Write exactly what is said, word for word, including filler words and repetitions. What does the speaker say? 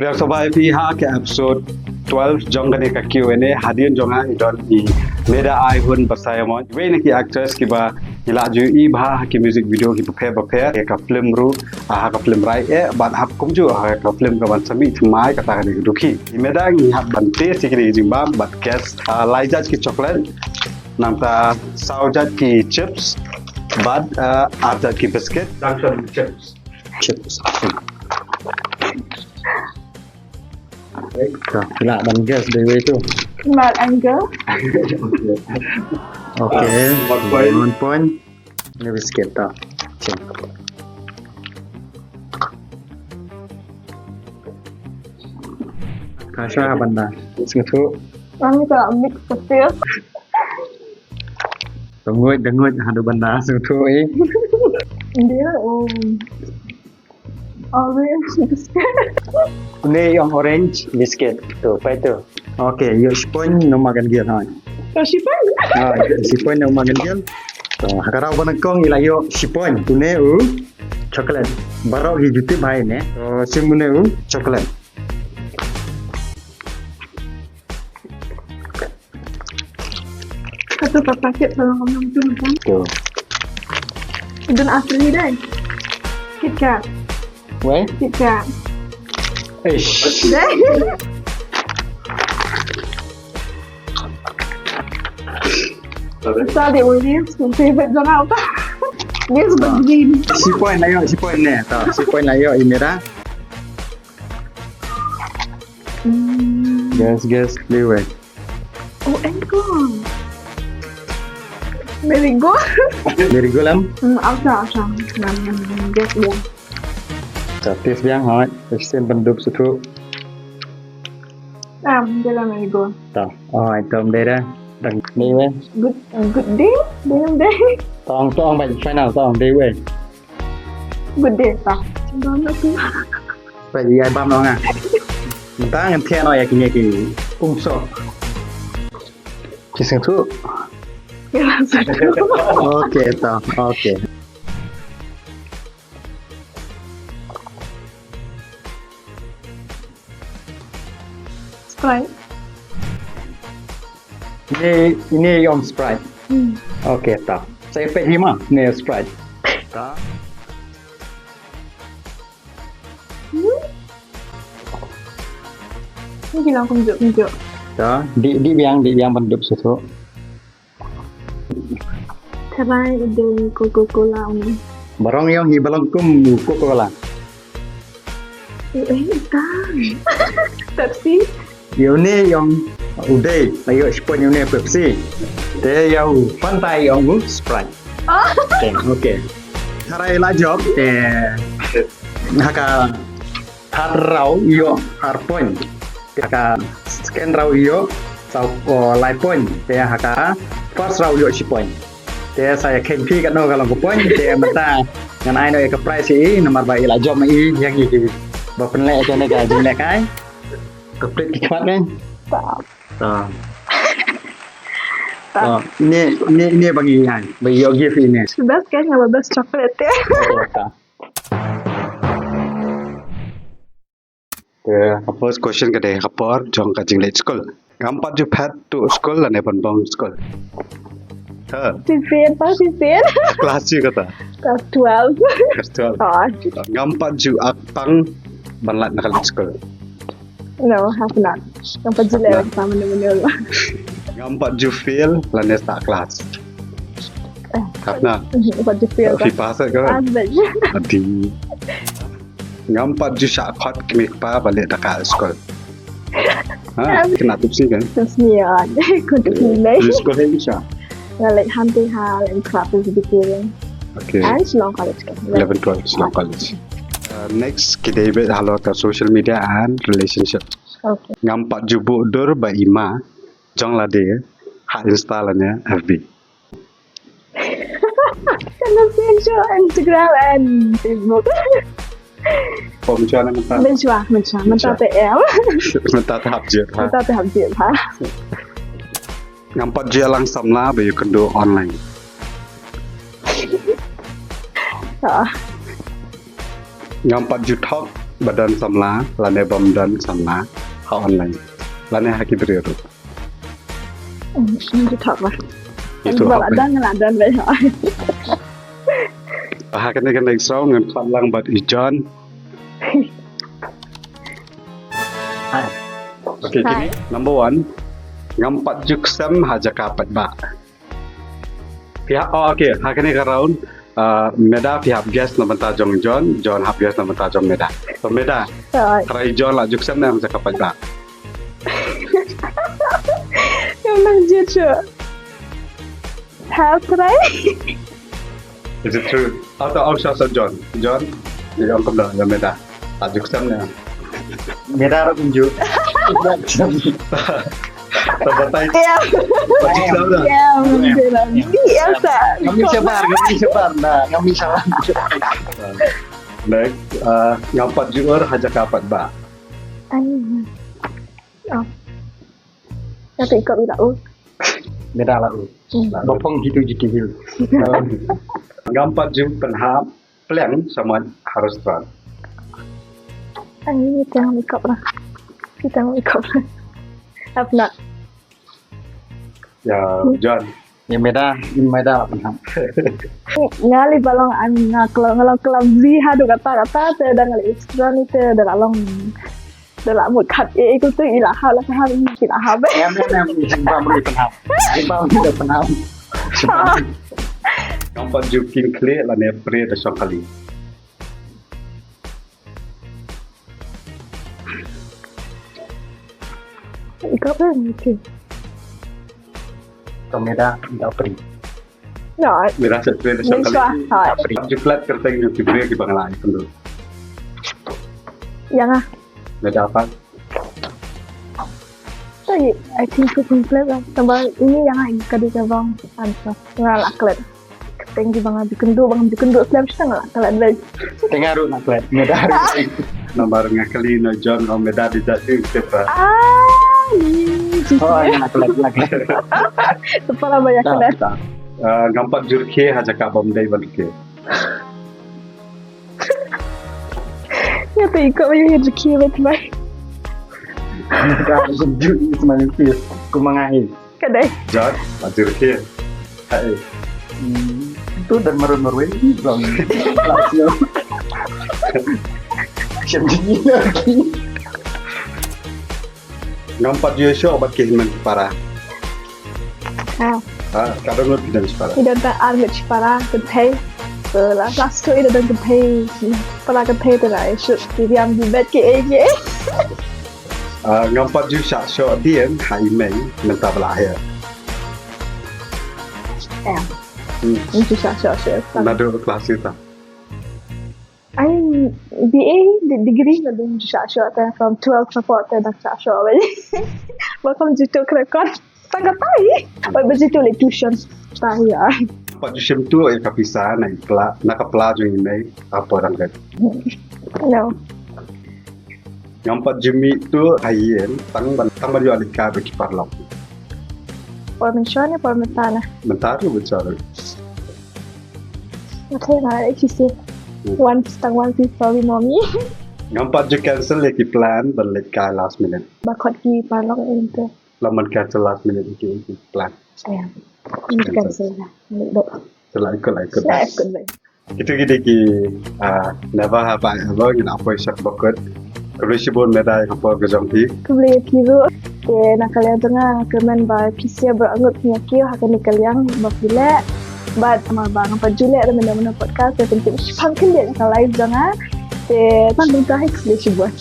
Pyrshah sngewbha ïa phi ha ka episode twelve jong kane ka Q and A, hadien jong nga i don i Meda Aihun Basaiawmoit, iwei na ki actress kiba ngi la ju ïohi bha ha ki music video kiba pher bapher, ha ka film ruh, ah, ha ka film Rai Eh, bad ha kumjuh ha ka film kaban sa mih thymmai, kata ka dei ka Dukhi. I Meda ngi hap ban test ïa kine ki jingbam bad guess, ah, lai jait ki chocolate, nangta saw jait ki chips, bad, ah, ar jait ki biscuit. Dang shon chips. Chips. Ka, phi lah ban guess dei wei tu. Mal angle. Okay. One point. One point. Ni biscuit ta. Chin. Ka sa ban da. Sngewthuh. Kami ka mix ka feel. Dangut, dangut, haduh ban da sngewthuh eh. Dia, um, orange biscuit. Une ïong orange biscuit. Tu, pai tu. Okay, ïoh shipon, no magan gel hoi. Ka shipon? Ah, shipon, no magan gel. To, ha ka raw ba nyngkong i la ïoh shipon. Une u chocolate. Baroh hi ju tip bha ine. To, shim une u chocolate. Kata ka paket dalam ngam tu macam. Tu. Don asli dai. KitKat. Wei? KitKat. Eish. Dai. Besar dia boleh. Favorite jong aku. Dia sebab green. Shipon lah ïoh, shipon ni. Tahu, shipon lah ïoh, i Meda. Hmm. Guess, guess, liwet. Oh, engkau. Marigold. Marigold em? Hmm, asa, asa. Ngam, ngam, ngam, guess dia. Sa test biang hoi. Pepsin ban dup satu. Am, dia lah marigold. Ta. Oh, item dia dah. Dang ni weh. Good, good day. Dia dei. Tong, tong, baik final tong dei weh. Good day ta. Bam na tu. Ba ïa bam noh nga. Mynta ngan thiah noh ïa kine ki kum sok. Ki sngewthuh. Ïa sngewthuh. Okay ta. Okay. Sprite. Ini, ini ïong Sprite. Hmm. Okay ta. Sa ïa peit hi ma, ini Sprite. Ta. Hmm. Ini ki long kumjuh, kumjuh. Ta, dih, dih biang, dih biang ban dup shuh shuh. Tharai i dei Coca-Cola une. Baroh ïong hi ba long kum Coca-Cola. Eh, eh, tang. Pepsi. Ïa une ïong u dei, la ïoh shipon ïa une Pepsi. Te ïa u Fanta ïong u Sprite. Oh. Okay, okay. Tharai la jop, te ha ka third round ïoh ar point. Te ha ka second round ïoh saw, o, lai point. Te ha ka first round ïoh shi point. Te sa ïa kheiñ phi katno ka long ka point. Te mynta ngan ai noh ïa ka prize ïa i namar ba i la jop ma i ïa ngi ki ba pynleh ïa kane ka jinglehkai. Ka plit ki khmat ne. Ta. Ta. Ta. Ta. Ni, ni, ni ba ngi ai. Ba ïoh gift ine. Best kan, nga ba best chocolate te. Ta. Te, ka first question ka dei, ka por jong ka jingleit skul. Ngam pat ju phet tuh skul lane pynbong skul. Ha. Shisien, pa shisien. Klas shi kata? Klas twelve. Klas twelve. Oh. Ngam pat ju ak pang ban lait na ka leit skul. No, have not. Ngam pat ju leh exam mano mano. Ngam pat ju fail lane sah klas. Eh, have not. Ngam pat ju fail. Phi pass ka? Pass. Adi. Ngam pat ju shah khot kmie kpa ba leit da ka skul. Ha, kena tup sni kan? Tup sni ïa. Ko tup sni lei. Skul hei sha? Nga leit Hamti ha, leit Kra Presbyterian. Okay. And Shillong College kan. Eleven twelve Shillong College. Uh, next ki dei beit halor ka social media and relationship. Okay. Ngam pat ju buh dur ba i ma jong lade ha Insta lane F B. Kane screenshot Instagram and Facebook. Pom jua na mynta. Mynshwa, mynshwa. Mynta te em. Mynta te hap jied ha. Mynta te hap jied ha. Ngam pat ju ïalang samla ba ïakynduh online. Ah. Ngam pat ju thok ba don samla lane bym don samla ha online lane ha ki briew ruh. Hmm, ngi ju thok ba. Itu ba hap la don, la don ba. Ha kane ka next round ngan khot lang bad i John. Okay, kine number one. Ngam pat ju khlem ha jaka pat ba. Phi hap, oh, okay, ha kane ka round, uh, Meda phi hap guess na bynta jong John, John hap guess na bynta jong Meda. So Meda, trai John la ju khlem ne em jaka pat ba. Ngam nang jied shuh. Hap trai. Is it true? Out of option, John. John, ïa ong kumno ïa Meda. La ju khlem ne em. Meda ruh kumjuh. Tabatai. Ïa. Baca salah. Ïa, betul lah. Ïa, sa. Ngam ïa sabar, ngam ïa sabar. Nah, ngam ïa sabar. Next, uh, ngam pat ju ur ha jaka pat ba. Ai. Oh. Tapi kau ila u. Meda la u. Hmm. Ba phong hitu jiti hil. Ngam pat ju pynhap. Pliang samot ha restaurant. Ang ini tang makeup lah. Kita makeup lah. Apa nak? Ya, John. Ya, Meda, Meda lah pynhap. Ngali balong an nga kalau kalau kalau beli hadu kata kata te dang ngali restaurant te dang along. Dah lah mut khat eh ikut tu ilah hal lah hal ini ilah hal. Em em em, jin bam ri pynhap. Jin bam ri pynhap. Ngam pat ju king kli lane pre da shong kali. Ikut apa ni? Kamera da pre. No. Mira sa pre da shong kali. Hai. Ju klet kerteng ju ki pre ki bangla ikut tu. Yang ah. Meda pat. Tapi, I think tu simple lah. Tambah ini yang ai kadi ka wrong answer. Nga la klet. Teng ki bang ju kynduh bang ju kynduh slem sha nga la klet dei. Teng nga ruh la klet. Meda ruh. Namar nga kali na John ong Meda di jati siapa. Ah, ni. Oh, nga la klet, la klet. Kepala banyak klet. Ah, ngam pat ju rkhie ha jaka bym dei ban rkhie. Nga te ikut ba ïa rkhie ba tmai. Ka jin jut ni tmai ni. Kumang ai. Kadai. Jat, ba ju rkhie. Hai. Hmm. Tu dan marun marwei ni bang. Siam jin ni lagi. Ngam pat ju ïashoh bad ki hynmen ki para. Ah. Ah, ka don ngut ki don shipara. Ki don tang ar ngut shipara kynthei. Eh, la last two i don kynthei. Para kynthei te la ïashoh ki riam ki bet ki ei ki ei. Ah, ngam pat ju shah shoh dien ha i mei mynta ba la hiar. Em. Hmm. Ngam ju shah shoh shuh. Naduh klas ita. Ai, B A, de-, degree nga dang ju shah shoh te, from twelve support te dang shah shoh ba. Ba kam ju tu kre kon. Tang katai. Ba, ba ju tu le tuition. Tai ïa. Pat ju shim tu ïa ka pisa na i pla, na ka pla jong i mei, apa dang kat. No. Ngam pat ju mih tu ha ïing, tang ban, tang ban ïoh leit kai bad ki paralok. Por mynshwa ne por mynta ne? Mynta ruh mynshwa ruh. Okay, nga ïa kisi. Hmm. Once, tang once, sorry mommy. Ngam pat ju cancel ïa ki plan ban leit kai last minute. Ba khot ki paralok ïa te. Lam ban cancel last minute ïa ki, ïa ki plan. Ïa. Cancel. Cancel lah. Leit dok. Te la ikut, la ikut. La ikut lah. Kito ki dei ki, ah, never have I ever, ngin ap poi sha kaba kut. Khublei shibun Meda ïa ka por ka jong phi. Khublei ïa phi ruh. Te na ka liang jong nga nga kyrmen ba phi sngewbha ngut phi ïa kiew ha kane ka liang ba phi leh. Bad namar ba ngam pat ju leh da mynno mynno podcast te pyntip shiphang khyndiat ïa ka live jong nga. Te tang kumta hi, khublei shibun.